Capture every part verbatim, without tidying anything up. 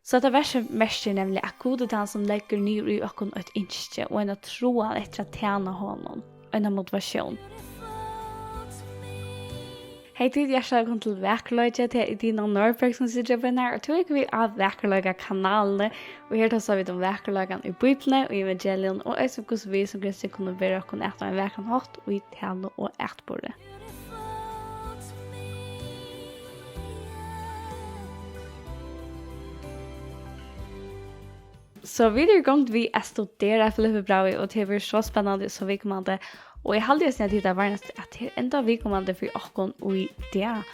So hetta versið merkir nemliga, at Gud er tann, sum leggur niður í okkum eitt ynski og eina tráan eftir at tæna honum, eina motivatión. Hey, tit, hjartaliga vælkomin til Vakurleika. Tað er Idina Norberg, sum situr við her, og tú ert við á Vakurleika-kanalini. Og her tosa vit um vakurleikan í Bíbliuni og evangelium, og eisini hvussu vit sum kristin kunnu bera okkum at á ein vakran hátt í talu og atburði. So vit eru í gongd við at studera Filippibrævið, og tað hevur verið so spennandi og so viðkomandi, og eg haldi eisini, at tit hava varnast, at tað er enntá viðkomandi fyri okkum í dag.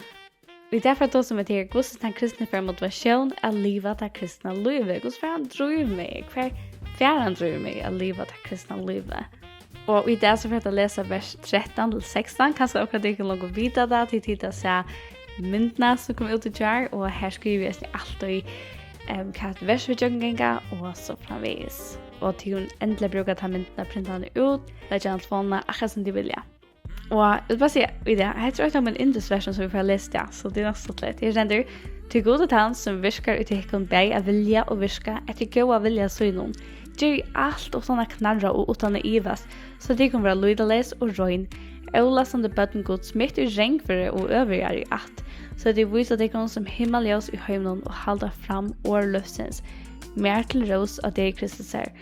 Í dag fari eg at tosa um, at her, hvussu tann kristni fær motivatión at liva tað kristna lívið. Hvussu fær hann drívmegi? Hvar fær hann drívmegi at liva tað kristna lívið? Og í dag so fari eg at lesa vers trettan til sekstan. Kanska okkara av tykkum longu vita tað, tí tit hava sæð myndina, sum kom út í gjár, og her skrivi eg eisini altíð, em, hvat vers vit gjøgnumganga, og so framvegis. Og tit kunnu endiliga brúka ta myndina, printa hana út, leggja hana á telefonina, akkurát sum tit vilja. Og eg vil bara siga í dag, hetta er eitt av mínum yndisversum, sum vit fara at lesa í dag, so tað er nokk stuttligt. Her stendur: "Tí Gud er tann, sum virkar í tykkum, bæði at vilja og virka eftir góða vilja sínum. Gerið alt uttan at knarra og uttan at ivast, so tit kunnu vera lýtaleys og rein, ólastandi børn Guds mitt í rangføri og øvigari ætt, so tit vísa tykkum sum himmalljós í heiminum og halda fram orð lívsins, mær til rós á degi Kristusar,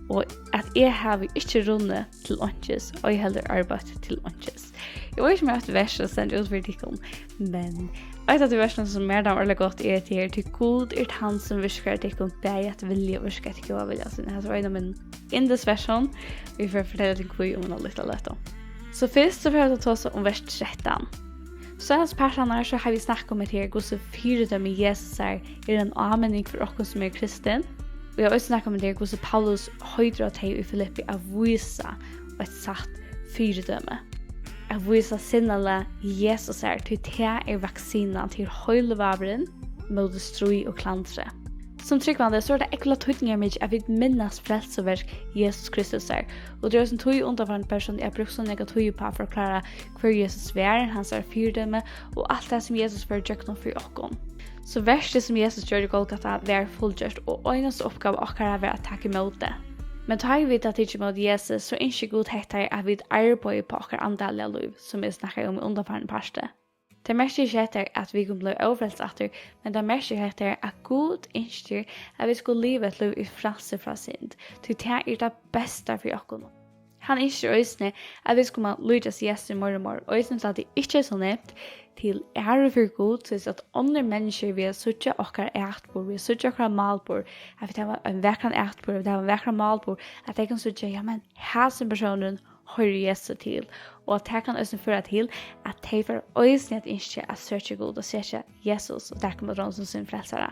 og at eg havi ikki runnið til einkis, ei heldur arbeitt til einkis." Eg veit ikki, um eg havi eitt vers, sum stendur út fyri tykkum, men eitt av tí versunum, sum mær dámar øgiliga gott, er hetta her: "Tí Gud er tann, sum virkar í tykkum, bæði at vilja og virka eftir góða vilja sínum." Hetta er ein av mínum yndisversum, og eg fari at fortelja tykkum hví um eina lítla løtu. So fyrst so fari eg at tosa um vers trettan. So hesar partarnar, so havi eg snakkað um hetta her, hvussu fyridømi Jesusar er ein áminning fyri okkum, sum eru kristin. Og eg havi eisini snakkað um hetta her, hvussu Paulus heitir á tey í Filippi at vísa eitt satt fyridømi, at vísa sinnalag Jesusar, tí tað er vaksinan, tað er heilivágurin móti stríð og klandri. Sum trúgvandi, so er tað ógvuliga týdningarmikið, at vit minnast frelsuverk Jesus Kristusar, og tað er eisini tí undanfarna persónliga eg havi brúkt so nógva tíð upp á at forklára, hvør Jesus var, hansara fyridømi og alt tað, sum Jesus fór ígjøgnum fyri okkum. So verkið, sum Jesus gjørdi í Golgata, var fullgjørt, og einasta uppgáva okkara var at taka ímóti. Men tá ið vit hava tikið ímóti Jesusi, so ynskir Gud hetta, at vit arbeiða upp á okkara andaliga lív, sum eg snakkaði um í undanfarna parti. Tað merkir ikki hetta, at vit kunnu blíva ófrelst aftur, men tað merkir hetta, at Gud ynskir, at vit skulu liva eitt lív í frælsi frá synd, tí tað er tað besta fyri okkum. Hann ynskir eisini, at vit skulu líkjast Jesusi meir og meir, eisini tá tað ikki er so neyvt, til æru fyri Gud, soleiðis at onnur menniskju við at síggja okkara atburð, við at síggja okkara málburð, at vit hava ein vakran atburð, at vit hava ein vakran málburð, at tey kunnu síggja, ja, men hasin persónurin hoyrir Jesusi til, og at tað kann eisini føra til, at tey fara eisini at ynskja at søkja Gud og søkja Jesus og taka ímóti honum sum sín frelsara.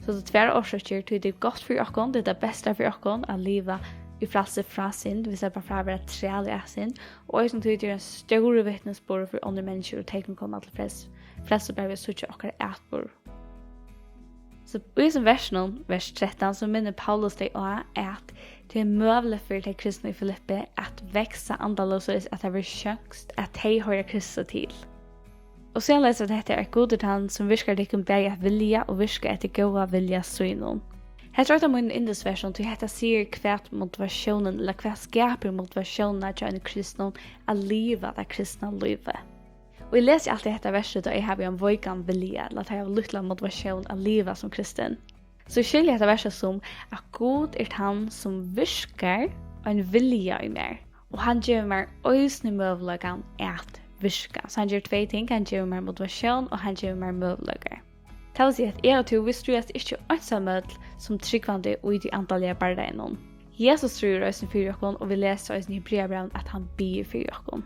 So tað er tvær orsøkir, tí tað er gott fyri okkum, tað er tað besta fyri okkum at liva í frælsi frá synd, vit sleppa frá at vera træl í synd, og eisini tí tað er ein stórur vitnisburður fyri onnur menniskju, og tey kunnu koma til frels-, frelsu bara við at síggja okkara atburð. So í hesum versinum, vers trettan, so minnir Paulus tey á, at tað er møguligt fyri tey kristnu í Filippi at vaksa andaliga, soleiðis at tað verður sjónskt, at tey hoyra Kristi til. Og síðan lesa vit hetta, at Gud er tann, sum virkar tykkum bæði at vilja og virka eftir góða vilja sínum. Hetta er eitt av mínum yndisversum, tí hetta sigur, hvat motivatiónin, ella hvat skapir motivatiónina hjá einum kristnum at liva tað kristna lívið. Og eg lesi altíð hetta versið, tá eg havi ein veikan vilja, ella tá eg havi lítla motivatión at liva sum kristin. So skilji eg hetta versið sum, at Gud er tann, sum virkar ein vilja í mær, og hann gevur mær eisini møguleikan at virka. So hann ger tvey ting, hann gevur mær motivatión, og hann gevur mær møguleikar. Tað vil siga, at eg og tú, vit stríðast ikki einsamøll sum trúgvandi í tí andaliga bardaganum. Jesus stríðir eisini fyri okkum, og vit lesa eisini í Hebreabrævinum, at hann biður fyri okkum.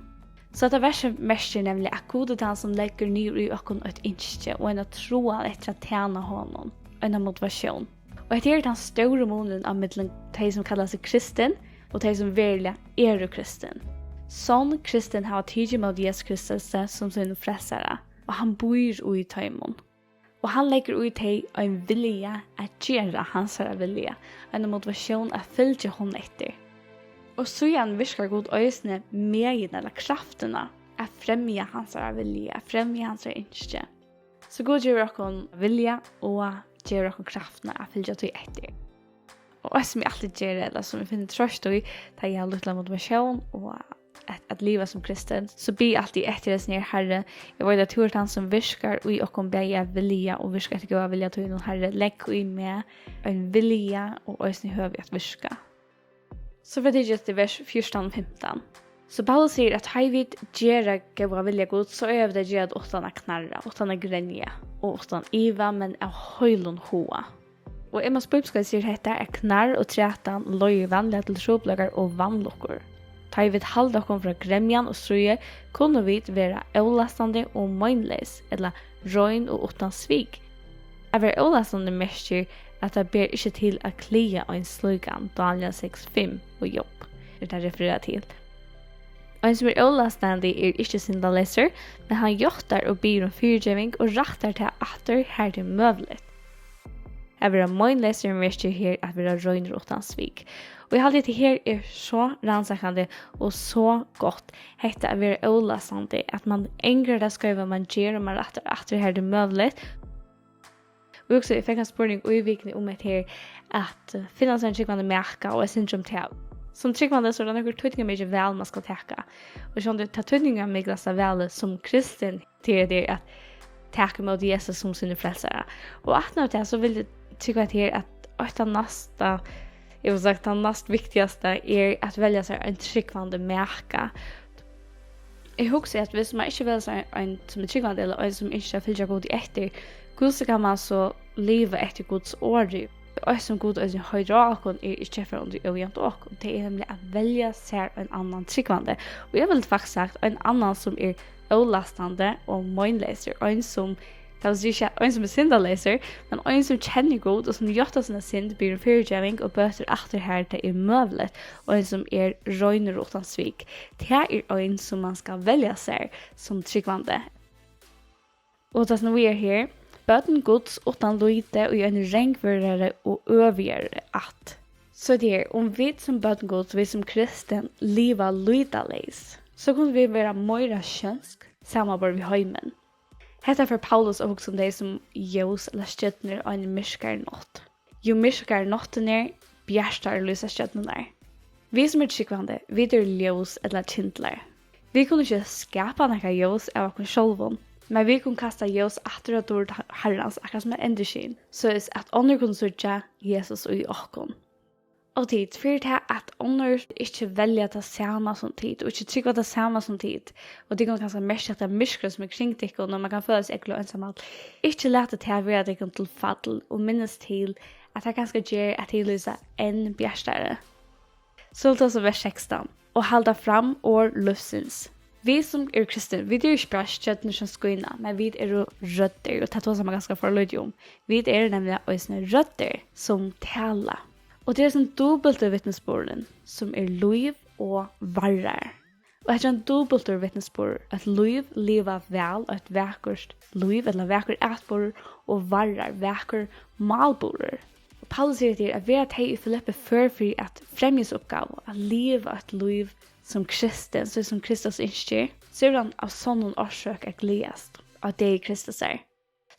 So hetta versið merkir nemliga, at Gud er tann, sum leggur niður í okkum eitt ynski og eina tráan eftir at tæna honum, eina motivatión. Og hetta er tann stóri munurin á millum tey, sum kalla seg kristin, og tey, sum veruliga eru kristin. Sonn kristin hava tikið ímóti Jesus Kristus sum sínum frelsara, og hann býr í teimum. Og hann leggur í tey ein vilja at gera hansara vilja, eina motivatión at fylgja honum eftir. Og síðan virkar Gud eisini megin ella kraftina at fremja hansara vilja, at fremja hansara ynski. So Gud gevur okkum vilja og gevur okkum kraftina at fylgja tí eftir. Og eitt sum eg altíð geri, ella sum eg finni troyst í, tá eg havi lítla motivatión og at, at liva sum kristin, so biði eg altíð eftir hesum her: Harri, eg veit, at tú ert hann, sum virkar í okkum bæði at vilja og virka eftir góða vilja tínum. Harri, legg í meg ein vilja og eisini høvi at virka. So fara vit til vers fjúrtan og fimtan. So Paulus sigur, at tá vit gera góða vilja Guds, so eiga vit at gera tað uttan at knarra, uttan at grenja og uttan iva, men av heilum huga. Og Emmaus Bíbliuskúli sigur hetta, at knarr og trætan leiðir vanliga til trupulleikar og vanlukkur. Tá ið vit halda okkum frá gremjan og stríði, kunnu vit vera ólastandi og meinleys, ella rein og uttan svik. At vera ólastandi merkir, at tað ber ikki til at klaga ein slíkan, Dániel seks fimm og Job er tað refererað til. Ein sum er ólastandi er ikki syndaleysur, men hann játtar og biður um fyrigeving og rættar tað aftur, har tað er møguligt. At vera meinleysur merkir her at vera reinur uttan svik. Og eg haldi, at hetta her er so rannsakandi og so gott, hetta at vera ólastandi, at mann angrar tað skeiva, mann ger, og mann rættar aftur, har tað er møguligt. Og eg hugsi, eg fekk ein spurning í vikuni um hetta her, at, eh, finna sær ein trúgvandi maka, og eg syngi um tað. Sum trúgvandi, so er tað nøkur týdningarmikil val, mann skal taka. Og sjálvandi tað týdningarmiklasti valið sum kristin, tað er at taka ímóti Jesus sum sínum frelsara. Og aftan á tað, so vil eg trúgva, at her, at eitt av næsta, eg vil sagt, tað næst viktigasta er at velja sær ein trúgvandi maka. Eg hugsi, at viss mann ikki velur sær ein, sum er trúgvandi, ella ein, sum ynskir at fylgja Gudi eftir, hvussu kann mann so liva eftir Guds orði? Eitt, sum Gud eisini heitir á okkum, er ikki at fara undir ójavnt ok. Tað er nemliga at velja sær ein annan trúgvandi. Og eg vil faktiskt sagt ein annan, sum er ólastandi og meinleysur. Ein, sum, tað vil siga, ikki ein, sum er syndaleysur, men ein, sum kennir Gud og sum játtar sína synd, biður um fyrigeving og bøtir aftur, har tað er møguligt. Og ein, sum er reinur og uttan svik. Tað er ein, sum mann skal velja sær sum trúgvandi. Og tað, sum er her: Børn Guds uttan lýti í eini rangvørari og øvigari ætt. So tað er, um vit sum børn Guds, vit sum kristin, liva lýtaleys, so kunnu vit vera meira sjónsk samanborið við heimin. Hetta fær Paulus at hugsa um tey sum ljós ella stjørnur á eini myrkari nátt. Jú myrkari náttin er, bjartari lýsa stjørnurnar. Vit sum eru trúgvandi, vit eru ljós ella kyndlar. Vit kunnu ikki skapa nakað ljós av okkum sjálvum, men vit kunnu kasta ljós aftur á dýrd Harrans, akkurát sum eitt endurskin, soleiðis at onnur kunnu síggja Jesus í okkum. Og tit, fyri tað at onnur ikki velja tað sama sum tit, og ikki trúgva tað sama sum tit, og tit kunnu kanska merkja hetta myrkrið sum er kring tykkum, og mann kann føla seg ekul og einsamal, ikki latið tað vera tykkum til fall, og minnist til, at tað kanska ger, at tit lýsa enn bjartari. So til vers sekstan: Og halda fram orð lívsins. Vit sum eru kristin, vit eru ikki bara stjørnur sum skína, men vit eru røddir, og tað tosar mann kanska for lítið um. Vit eru nemliga eisini røddir sum tala. Og tað er hesin dupulti vitnisburðurin, sum er lív og varrar. Og hetta er ein dupultur vitnisburður: eitt lív livað væl, eitt vakurt lív, ella vakur atburður, og varrar, vakur málburður. Og Paulus sigur til at vera tey í Filippi før fyri at fremja hesa uppgávu, at liva eitt lív sum kristin, so sum Kristus ynskir, so hevur hann av sonnum orsøk at gleðast á degi Kristusar.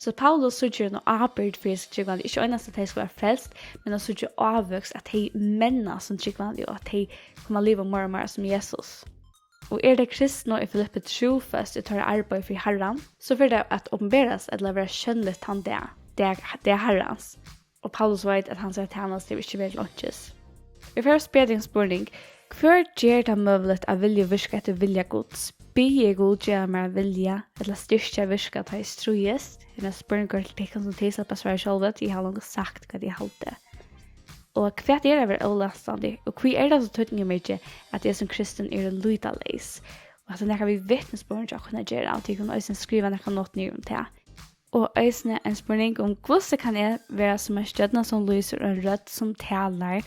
So Paulus síggir eina ábyrgd fyri seg trúgvandi, ikki einans at tey skulu vera frelst, men at síggja ávøkst, at tey mennast sum trúgvandi, og at tey koma at liva meira og meira sum Jesus. Og eru tey kristnu í Filippi trúføst í teirra arbeiði fyri Harran, so fer tað at opinberast ella vera sjónligt tann dag, dag, dag Harrans. Og Paulus veit, at hansara tænasta hevur ikki verið til einkis. Vit fara at spyrja ein spurning: Hvør ger tað møguligt at vilja og virka eftir vilja Guds? Biði eg Gud geva mær at vilja, ella styrki at virka, tá eg stríðist? Hetta er ein spurningur til tykkum, sum tit sleppa at svara sjálvi, tí eg havi longu sagt, hvat eg haldi. Og hvat er at vera ólastandi, og hví er tað so týdningarmikið, at eg sum kristin eri lýtaleys? Og hatta er nakað, vit vitnisburðin hjá okkum at gera, og tit kunnu eisini skriva nakrar notur niður um tað. Og eisini ein spurning um, hvussu kann eg vera sum ein stjørna sum lýsir, og ein rødd sum talar,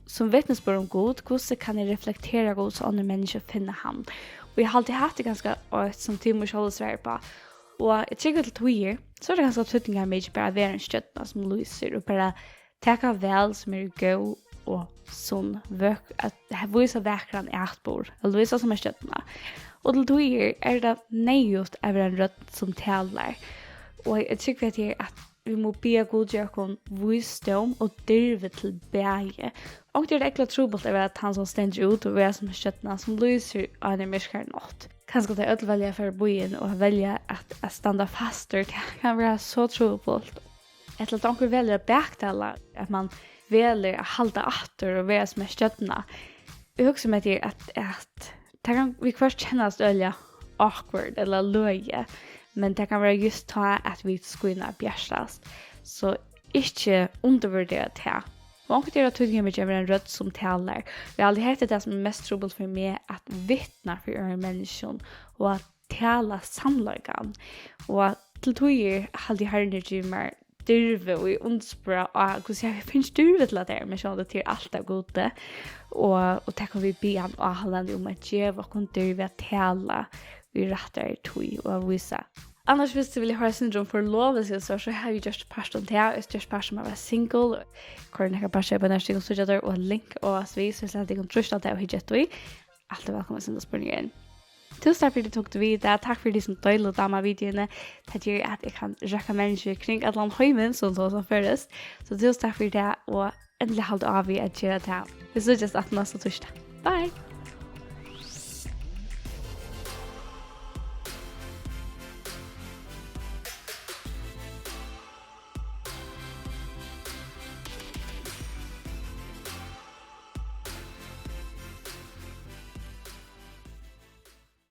sum vitnisburð um Gud? Hvussu kann eg reflektera Gud, so onnur menniskju finna hann? Og eg haldi, hatta er kanska eitt, sum tit mugu sjálv svara upp á. Og eg trúgvi, til tíðir, so er tað kanska týdningarmikið bara at vera ein stjørna sum lýsir, og bara taka val sum eru góð og sunn, vøk-, at vísa vakran atburð, at lýsa sum ein stjørna. Og til tíðir er tað neyðugt at vera ein rødd sum talar. Og eg trúgvi, at her, at Vit mugu biðja Gud geva okkum vísdóm og dirvi til bæði. Onkuntíð er tað ógvuliga trupult at vera tann, sum stendur út, og vera sum stjørna, sum lýsir á eini myrkari nátt. Kanska tey øll velja at fara í býin og velja at, at standa fastur. Tað kann vera so trupult. Ella at onkur velur at baktala, at mann velur at halda aftur og vera sum ein stjørna. Eg hugsi mær til, at, at tað kann viðhvørt kennast øgiliga awkward ella løgið, men tað kann vera júst tá, at vit skína bjartast. So ikki undirvurdera tað. Og onkuntíð er tað týdningarmikið at vera ein rødd, sum talar. Og eg haldi, hetta er tað, sum er mest trupult fyri meg, at vitna fyri øðrum menniskjum og at tala sannleikan. Og at til tíðir haldi eg, Harrin hevur givið mær dirvi, og eg undrist bara á, hvussu eg havi fingið dirvi til at tala, men sjálvandi, tað er alt av Gudi. Og, og tað kunnu vit biðja hann áhaldandi um, at geva okkum dirvi at tala í rættari tíð og at vísa. Annars, viss tú vil hoyra eitt sindur um forlovelse, so, so havi eg gjørt part um tað, og gjørt part um at vera single, koyri nakrar partar upp á næstu, og síggja teir, og link og so við, so eg sleppi tykkum trýsta á tað og hyggja eftir tí. Alt er vælkomið at senda spurningar inn. Túsund takk fyri, at tú tók við í dag. Takk fyri, tykkum, sum deila og dáma videoini. Tað ger, at eg kann røkka menniskju kring allan heimin, sum tosa føroyskt. So túsund takk fyri tað, og endiliga halda á við at gera tað. Vit síggjast aftur næsta týsdag. Bye!